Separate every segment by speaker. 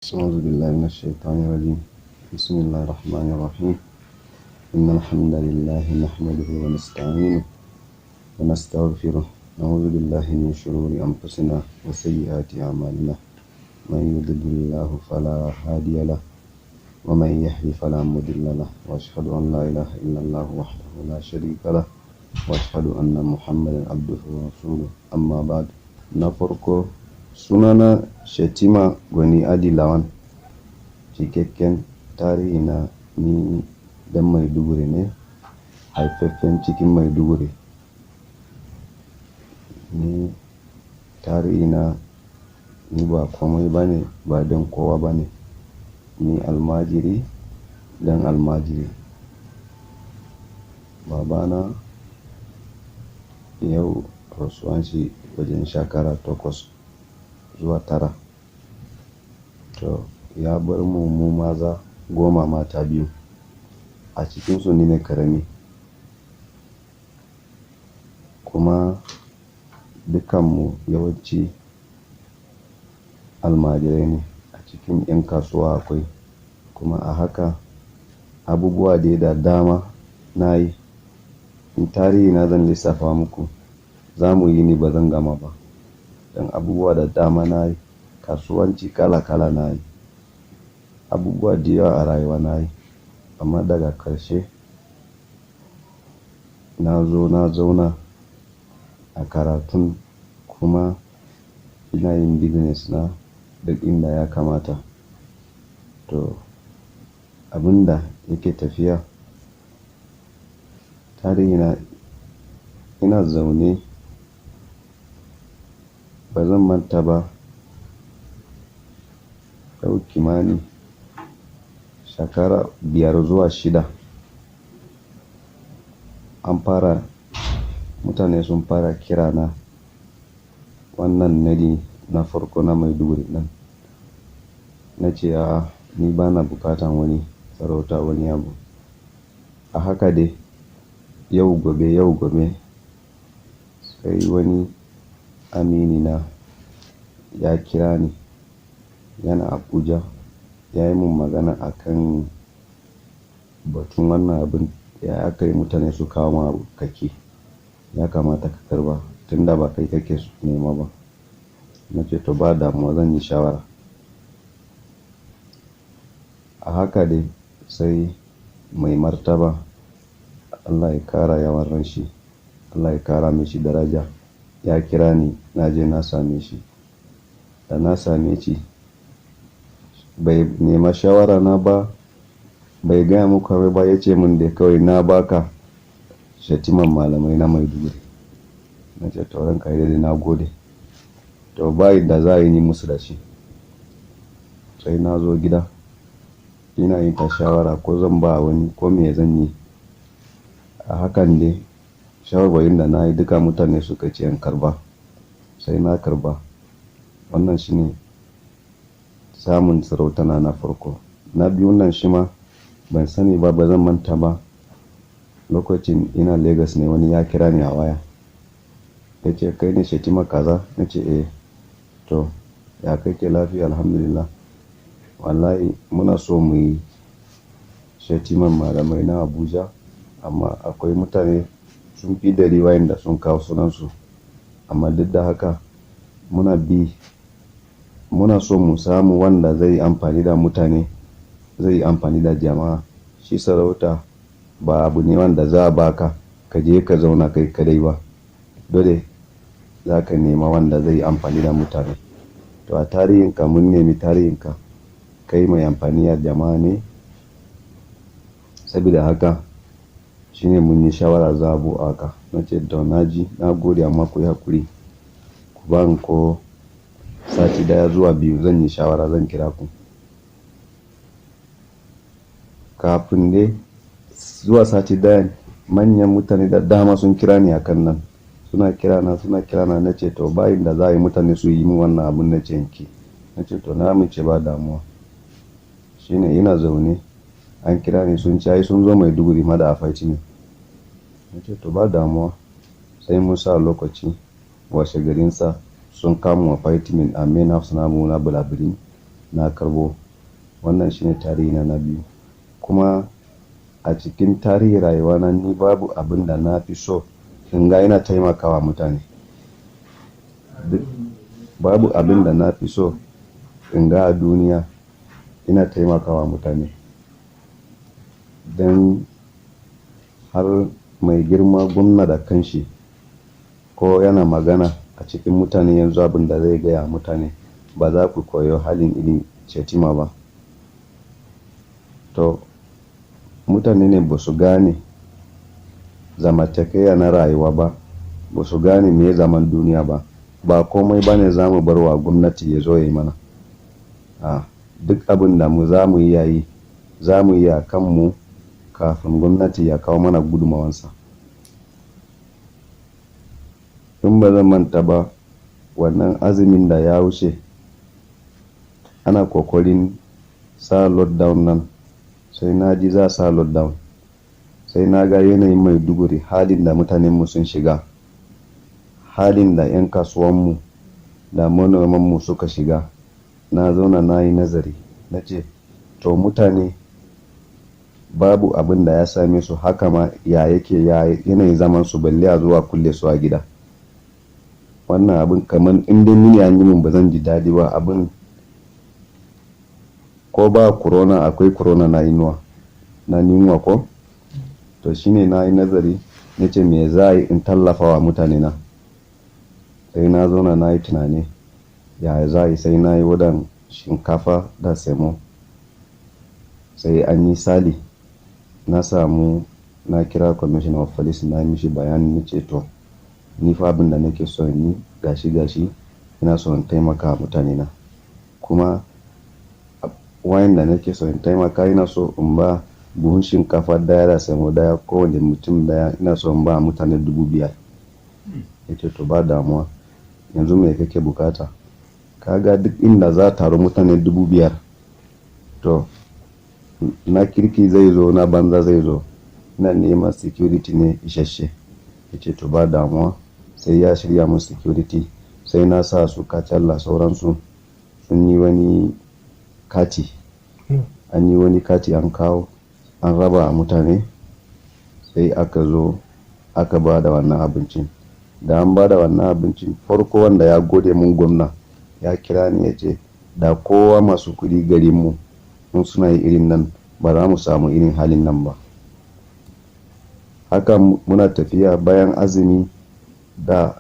Speaker 1: أعوذ بالله من الشيطان الرجيم. بسم الله الرحمن الرحيم. إن الحمد لله نحمده ونستعينه ونستغفره. نعوذ بالله من شرور أنفسنا وسيئات أعمالنا. من يضلل الله فلا هادي له، ومن يهدي فلا مضل له. وأشهد أن لا إله إلا الله وحده لا شريك له، وأشهد أن محمدا عبده ورسوله. أما بعد، na farko, sunana Shatima Gwani Adi Lawan. Cikakken tarihi na, ni dan Maiduguri ne, haifaffen cikin Maiduguri. Ni tarihi na, ni ba komai bane, ba don kowa bane. Ni almajiri dan almajiri. Babana yau rasuwan shi wajen shekara 8 zuwa 9. To, ya bar mu, mu maza 10, mata biyu. A cikinsu ni ne ƙarami. Kuma dukkanmu yawanci almajirai ne, a cikin 'yan kasuwa akwai. Kuma a haka abubuwa dai da dama na yi. In tarihi na zan lissafa muku, za mu yi ni ba zan gama ba. Don abubuwa da dama na yi, kasuwanci kala kala na yi, abubuwa da yawa a rayuwa na yi. Amma daga ƙarshe na zo na zauna a karatun, kuma ina yin business na duk inda ya kamata. To, abun da yake tafiya, tarihi na, ina zaune, ba zan manta ba, yau kimanin shekara 5 zuwa 6, an fara, mutane sun fara kirana wannan nadi na farko na Maiduguri ɗin. Na ce a'a, ni bana buƙatan wani sarauta, wani abu. A haka dai, yau gobe, yau gobe, sai wani amini na ya kira ni, yana Abuja, ya yi mun magana a kan batun wannan abun ya aka yi mutane su kawo ma abu kake, ya kamata ka karɓa tunda ba kai kake nema ba. Na ce to, ba damuwa, zan yi shawara. A haka dai sai mai martaba, Allah ya ƙara yawan ranshi, Allah ya ƙara mishi daraja, ya kira ni, na je na same shi. Da na same shi, bai nema shawara na ba, bai gaya mun komai ba, ya ce mun dai kawai, "Na ba ka shatiman malamai na Maiduguri." Na ce to, ranka ya daɗe, na gode. To, ba yadda za a yi musu da shi. Sai na zo gida, ina yin ta shawara ko zan ba wani ko me zan yi. A hakan dai, shawarwarin da na yi duka mutane suka ce in karɓa. Sai na karɓa. Wannan shine samun sarautana na farko. Na biyun nan shi ma ban sani ba, ba zan manta ba. Lokacin ina Lagos ne, wani ya kira ni a waya. Ya ce, "Kai ne Shatima kaza?" Na ce eh. "To, ya kake, lafiya?" "Alhamdulillah." "Wallahi muna so mu yi shatiman malamai na Abuja, amma akwai mutane sun fi 100 wayanda sun kawo sunansu. Amma duk da haka muna bi, muna so mu samu wanda zai yi amfani da mutane, zai yi amfani da jama'a. Shi sarauta ba abu ne wanda za a baka ka je ka zauna kai kadai ba. Dole za ka nema wanda zai yi amfani da mutane. To, a tarihinka mun nemi tarihinka, kai mai amfani da jama'a ne. Saboda haka shine mun yi shawara za a bu haka." Na ce to, na ji, na gode, amma ku yi haƙuri. Ku bani ko sati 1 zuwa 2, zan yi shawara, zan kira ku. Kafin dai zuwa sati ɗayan, manyan mutane da dama sun kira ni a kan nan. Suna kirana, suna kirana, na ce to, ba yanda za a yi mutane su yi min wannan abun, na ce in ki. Na ce to, na amince, ba damuwa. Shine ina zaune an kira ni, sun ce ai sun zo Maiduguri ma da appointment. Na ce to, ba damuwa. Sai mun sa lokaci, washe garinsa sun kawo appointment a main house namu na Bulabirin. Na karbo. Wannan shine tarihina na biyu. Kuma a cikin tarihin rayuwana, ni babu abin da na fi so in ga ina taimakawa mutane. Duk babu abin da na fi so in ga a duniya ina taimakawa mutane. Don har mai girma gwamna da kanshi ko yana magana a cikin mutane yanzu, abin da zai gaya mutane, ba za ku koyo halin irin Shettima ba. To, mutane ne ba su gane zamantakewa na rayuwa ba, ba su gane me zaman duniya ba. Ba komai ba ne za mu bar wa gwamnati ya zo ya yi mana. A duk abin da mu za mu iya yi, za mu iya kanmu kafin gwamnati ya kawo mana gudummawansa. In ba zan manta ba, wannan azumin da ya wuce ana kokarin sa lockdown nan, sai na ji za sa lockdown. Sai na ga yanayin Maiduguri, halin da mutanenmu sun shiga, halin da 'yan kasuwanmu da manomanmu suka shiga. Na zauna na yi nazari, na ce to, mutane babu abin da ya same su haka ma, ya yake ya yanayin zaman su, balle a zuwa kulle su a gida? Wannan abin kamar in dai mini an yi mun, ba zan ji daɗi ba. Abin ko ba corona, akwai corona na inuwa na yunwa ko. To, shine na yi nazari, na ce me za a yi in tallafa wa mutane na? Sai na zauna na yi tunani ya za a yi, sai na yi wadan shinkafa da semo. Sai an yi sali, na samu na kira Commissioner of Police, na mishi bayani, na ce to, ni fa abin da nake so yi gashi gashi, ina so in taimaka mutane na. Kuma wayanda nake so in taimaka, ina so in ba buhun shinkafa daya da semo daya, kowane mutum daya, ina so in ba mutane 5,000. Ya ce to, ba damuwa, yanzu me kake bukata? Kaga duk inda za a taru mutane 5,000, to na kirki zai zo, na banza zai zo. Ina neman security ne isasshe. Ya ce to, ba damuwa. Sai ya shirya mun security, sai na sa su kacalla sauransu sun yi wani kati, an yi wani kati, an kawo, an raba a mutane. Sai aka zo aka ba da wannan abincin. Da an ba da wannan abincin, farko wanda ya gode mun, gwamna ya kira ni, ya ce da kowa masu kuɗi garinmu in suna yi irin nan, ba za mu samu irin halin nan ba. Haka muna tafiya bayan azumi da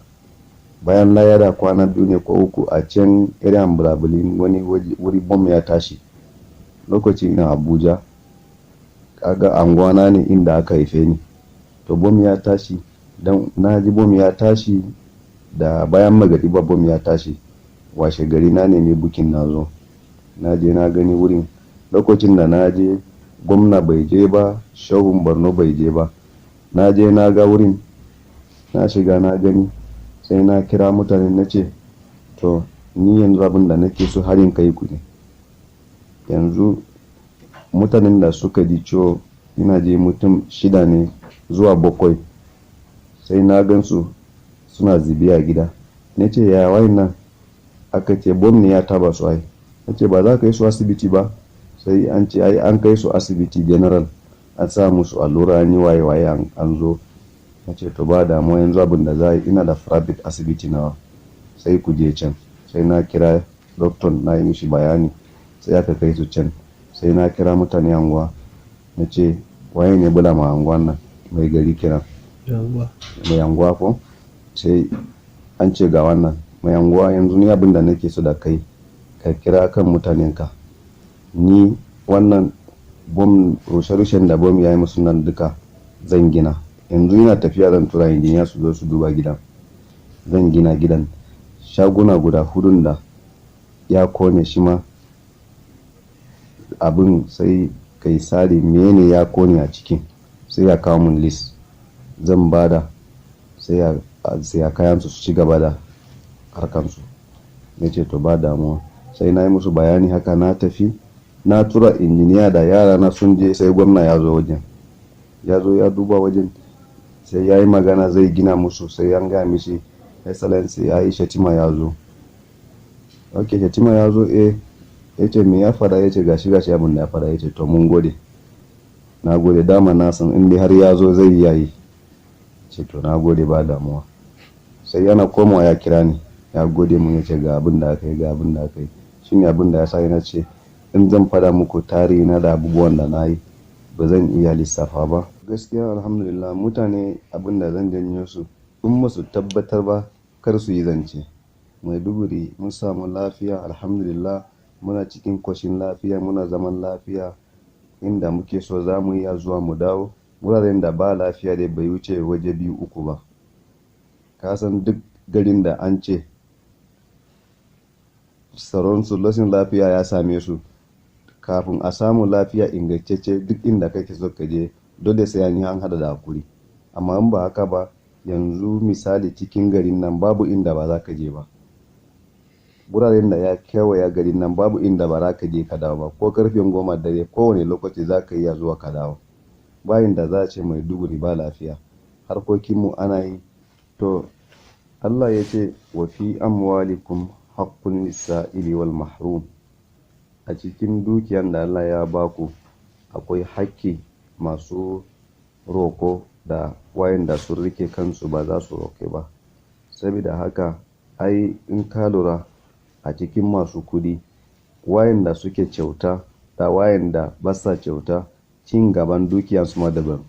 Speaker 1: bayan laya da kwana 2 ne ko 3, a can irin Bulabulin, wani wuri bom ya tashi. Lokacin ina Abuja, kaga anguwana ne inda aka haife ni. To, bom ya tashi, don na ji bom ya tashi da bayan magariba bom ya tashi. Washe gari na nemi booking, na zo, na je na gani wurin. Lokacin da na je, gwamna bai je ba, Shehun Borno bai je ba. Na je na ga wurin, na shiga na gani. Sai na kira mutane, na ce to, ni yanzu abin da nake so harin kai ku ne. Yanzu mutanen da suka ji ciwo, ina je mutum shida ne zuwa bakwai. Sai na gansu suna zube a gida. Na ce yaya nan? Aka ce bom ne ya taba su. Ai na ce ba za ka yi su asibiti ba? Sai an ce ai an kai su asibiti general, an sa musu allura, an yi waye waye, an zo. Na ce to, ba damuwa, yanzu abin da za a yi, ina da private asibiti nawa, sai ku je can. Sai na kira doctor, na yi mishi bayani, sai aka kai su can. Sai na kira mutane anguwa, na ce waye ne bula ma anguwan nan? Mai gari kira mai anguwa ko. Sai an ce ga wannan mai anguwa. Yanzu ni abin da nake so da kai, ka kira kan mutanenka. Ni wannan bom, rushe-rushen da bom ya yi musu nan duka zan gina. Yanzu ina tafiya zan tura injiniya su zo su duba gidan. Zan gina gidan. Shaguna guda hudun da ya kone shi ma abin, sai kai sare mene ya kone a cikin, sai ya kawo mun list, zan bada, sai ya siya kayansu su ci gaba da harkansu. Na ce to, ba damuwa. Sai na yi musu bayani haka, na tafi, na tura injiniya da yara na sun je. Sai gwamna ya zo wajen, ya zo ya duba wajen, sai ya yi magana zai gina musu. Sai an gaya mishi, "Excellency, ya yi, Shettima ya zo." Ok, Shettima ya zo, eh. Ya ce me ya fada? Ya ce gashi gashi abin da ya fada. Ya ce to mun gode, na gode, dama na san in dai har ya zo zai yayi. Ce to na gode, ba damuwa. Sai yana komawa ya kira ni, ya gode mun, ya ce ga abin da aka yi, ga abin da aka yi. Shine abin da ya sa na ce in zan fada muku tarihi na da abubuwan da na yi, ba zan iya lissafa ba. Gaskiya alhamdulillah, mutane abin da zan janyo su, in ba su tabbatar ba kar su yi zance. Maiduguri mun samu lafiya, alhamdulillah, muna cikin koshin lafiya, muna zaman lafiya. Inda muke so za mu iya zuwa mu dawo. Wuraren da ba lafiya dai bai wuce waje biyu uku ba. Ka san duk garin da an ce tsaron su rashin lafiya ya same su, kafin a samu lafiya ingantacce duk inda kake so ka je, dole sai an yi an haɗa da hakuri. Amma in ba haka ba, yanzu misali cikin garin nan babu inda ba za ka je ba. Wuraren da ya kewaya garin nan babu inda ba za ka je ka dawo ba. Ko karfe 10 dare, kowane lokaci za ka iya zuwa ka dawo. Ba inda za a ce Maiduguri ba lafiya. Harkokinmu ana yi. To Allah ya ce wa fi amwalikum haqqun lis-sa'ili wal mahrum. A cikin dukiyan da Allah ya ba ku akwai hakki masu roko da wayanda sun rike kansu ba za su roke ba. Saboda haka ai in ka lura a cikin masu kuɗi, wayanda suke kyauta da wayanda basa kyauta, cin gaban dukiyansu ma daban.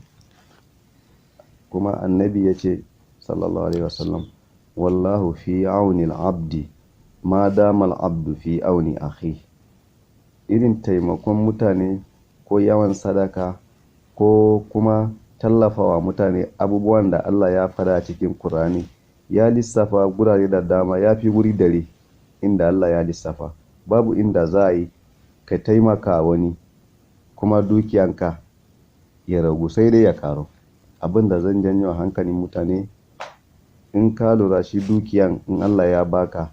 Speaker 1: Kuma annabi ya ce sallallahu alaihi wasallam, wallahu fi auni al-abdi ma dama al-abdu fi auni akhi. Irin taimakon mutane ko yawan sadaka ko kuma tallafawa mutane, abubuwan da Allah ya faɗa cikin Kur'ani ya lissafa gurare da dama, ya fi wuri 100 inda Allah ya lissafa. Babu inda za a yi ka taimaka wani kuma dukiyanka ya ragu, sai dai ya ƙaru. Abin da zan janyo hankalin mutane, in ka lura shi dukiyan in Allah ya baka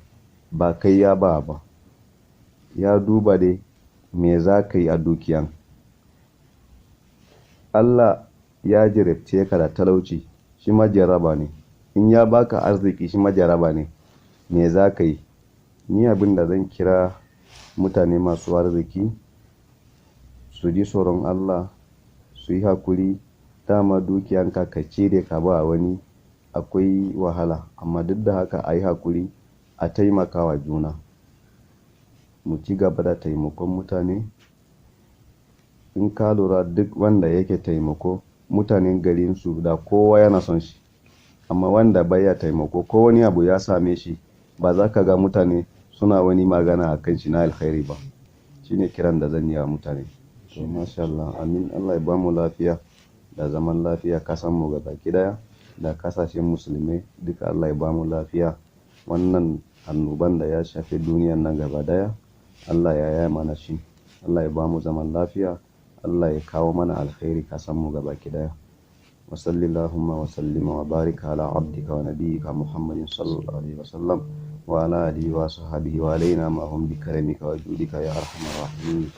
Speaker 1: ba kai ya ba ba, ya duba dai me za ka yi a dukiyan. Allah ya jarabce ka da talauci, shi ma jaraba ne. In ya baka arziki, shi ma jaraba ne. Me za ka yi? Ni abin da zan kira mutane masu arziki, su ji tsoron Allah, su yi hakuri. Dama dukiyanka ka cire ka ba wani akwai wahala, amma duk da haka a yi hakuri, a taimakawa juna. Mu ci gaba da taimakon mutane. In ka lura duk wanda yake taimako, mutanen garinsu da kowa yana son shi. Amma wanda baya taimako, ko wani abu ya same shi, ba za ka ga mutane suna wani magana a kan shi na alkhairi ba. Shine kiran da zan yi wa mutane. To masha Allah, amin. Allah ya bamu lafiya da zaman lafiya kasanmu gaba ɗaya da kasashen musulmai duka, Allah ya bamu lafiya. Wannan annoban da ya shafe duniyan nan gaba ɗaya, Allah ya yaye mana shi. Allah ya bamu zaman lafiya. Allah ya kawo mana alkhairi kasanmu gaba ɗaya. Wa sallallahu wa sallima wa barika ala abdika wa nabiyyika Muhammadin sallallahu alaihi wasallam wa ala alihi wa sahbihi wa alaina ma hum bi karamika wa judika ya arhamar rahimin.